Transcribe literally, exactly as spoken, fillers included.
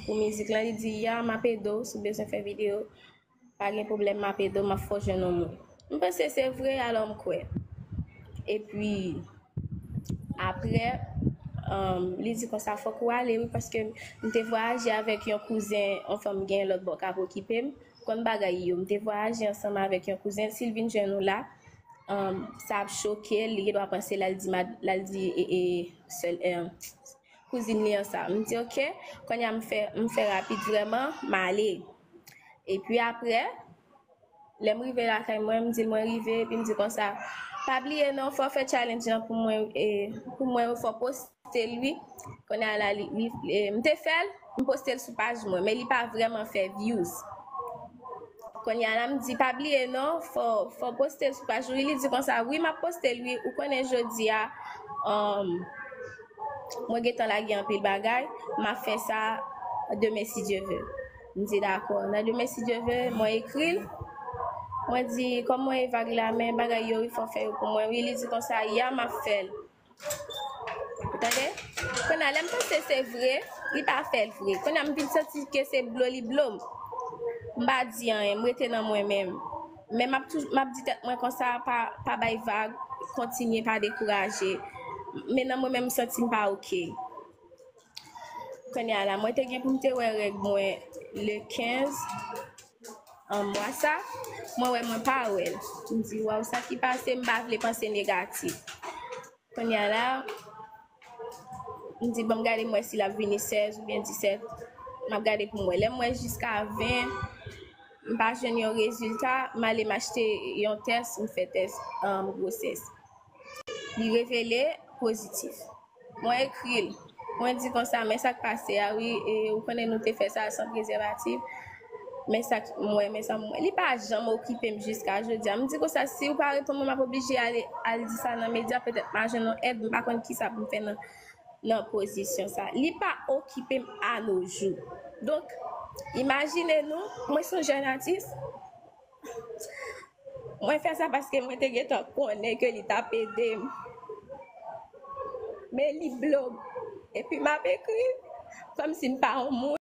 pou mizik lan, li di, "Ya, m ap ede w, si w bezwen fè videyo, pa gen pwoblèm, m ap ede w, m ap fè w jwenn yon moun." M panse se vre, alò m kwè. Epi, apre, um, li di konsa, "Fòk ou ale, wi, paske m te vwayaje avèk yon kouzen, yon fanm gen lòt bò k ap okipe m, konn bagay yo, m te vwayaje ansanm avèk yon kouzen, si l vin jwenn ou la, um, sa ap choke l, li gen dwa panse l al di, mad- l al di e, e, sèl, e, kouzin li an sa." M di, "Oke." Kounye a m fè, m fè rapid vrèman, m ale. Epi apre, lè m rive lakay mwen, m di l mwen rive, epi m di konsa, "Pa bliye non, fò w fè challenge lan pou mwen, e, pou mwen, fò w poste l wi." Kounye a la, li, li, e, m te fè l, m poste l sou paj mwen, men li pa vrèman fè views. Kounye a la, m di, "Pa bliye non, fò, fò w poste l sou paj ou wi." Li di konsa, "Wi, m ap poste l wi, ou konnen jodi a, um, mwen gentan lage anpil bagay, m ap fè sa demen si Dye ve." M di, "Dakò." Nan demen si Dye ve, mwen ekri l. Mwen di, "Kòm mwen e vag la, men bagay yo, wi, fò w fè yo pou mwen wi." Li di konsa, "Ya, m ap fè l." Ou tande? Kounye a, lè m panse se vre, li pa fè l vre. Kounye a, m vin santi ke se blo li blo m. M pa di anyen, m rete nan mwen menm. Men m ap toujou, m ap di tèt mwen konsa, pa, pa bay vag, kontinye, pa dekouraje. Men nan mwen menm, m santi m pa oke. Kounye a la, mwen te gen pou m te wè règ mwen le kenz an mwa sa, mwen wè mwen pa wè l. M di, "Waw, sa ki pase, m pa vle panse negatif." Kounye a la, m di, "Ban m gade m wè si l ap vini sèz oubyen disèt." M ap gade pou m wè. Lè m wè jiska ven, m pa jwenn yon rezilta, m ale m achte yon tès, m fè tès, um, gwosès. Li revele pozitif. Mwen ekri l. Mwen di konsa, "Men sa k pase a, wi, e, ou konnen nou te fè sa san prezèvatif. Men sa k, m wè, men sa m wè." Li pa janm okipe m jiska jodi a. M di konsa, "Si ou pa reponn mwen, m ap oblije ale, al di sa nan medya, petèt m a jwenn yon èd, m pa konn kisa pou m fè nan, nan pozisyon sa." Li pa okipe m a no jou. Donk, imajine nou, mwen se yon jèn atis, mwen fè sa paske mwen te gentan konnen ke li t ap ede m. Men li blo m. Epi m ap ekri kòmsi m pa yon moun.